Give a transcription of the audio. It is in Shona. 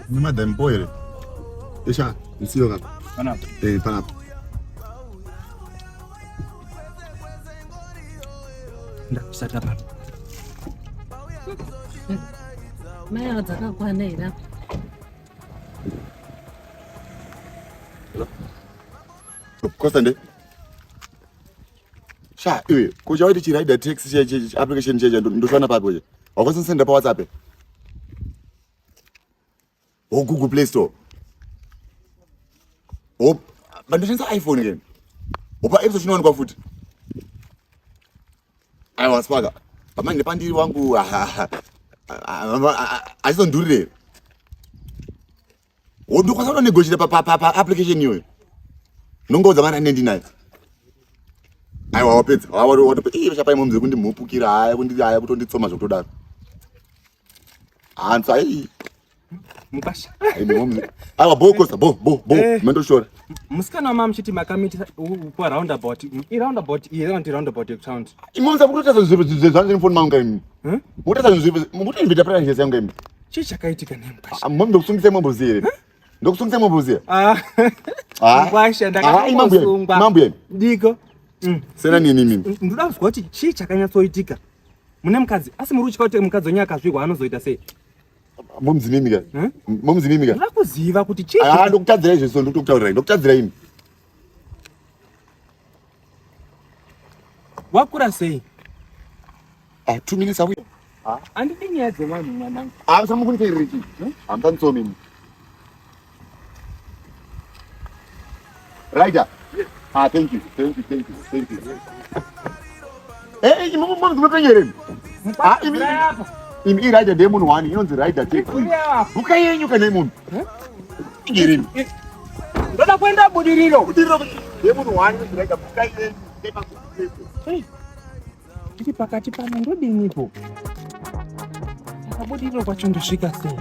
Madam po here. Isha, ndisiyo kapa. Panapa. Eh, panapa. Ndakusata pano. Mai ava dzakakwana here apa? Costa nde. Sha, iwe, kuja waiti chiraida taxi che che application che ndoshwana papi che. Wakosensenda pa WhatsApp. O Google Play Store. O bandoshandisa iPhone ke. Opa App Store chinowanikwa futi. Aiwa swaga. Pamanje pandiri wangu achizondurire. Wondokwanisa kutonegotiate pa pa pa application iyoyo. Nongoudza mari ane ndinayo. Aiwa wapedza. Watopedza. Ii chapai momzi kundimhupukira haya kundi haya kutonditsoma zvekutodaro. Hanzi ai. Mupasha. Ai momzi. Aiwa bo kosa bo bo bo Eh. mendoshora. Musikana wamama muchiti makamitisa kwa roundabout. I roundabout iyi round roundabout yekutaundi. Momzi mukutoita zvinhu zvangu ndiri mufoni mangu kaimi. Hmm? Mukutoita zvinhu mukutoinvita private yangu kaimi. Chii chakaitika naye mupasha? Momzi ndokusungisa mombozi here? Ndokusungisa mombozi here? Ah. Ah. Mupasha Ah, imambuya. ndakambosungwa. Mambuya. Diko. Mm. Sena nini mimi. Ndoda kuzwa kuti chii chakanyatsoitika. Mune mukadzi asi muri kutya kuti mukadzi wenyu akazvirwa anozoita sei? Momzi mimi ka. Hmm? Momzi mimi ka. Ndoda kuziva kuti chii Ah, ndokutadzira izvo so ndokutaurirai. Ndokutadzira imi. wakura sei? Ah, 2 minutes away. Handidi nyaya dzevanhu mwanangu. Ah, usamukuniterere chii? Hamutanditsomi imi. Rider. Ah, thank you. Thank you, thank you, thank you. Eh, eh, imi momzi munopenyere imi. Ah, imi. Imi i rider ndeye munhu wani inonzi rider taxi. Bhuka yenyu kana imunhu. Ingere imi. Ndoda kuenda budiriro. Budiriro ndeye munhu wani inonzi rider bhuka yenyu. Hey, Ndiri pakati pano ndodinipo? Saka budiriro kwacho ndosvika sei?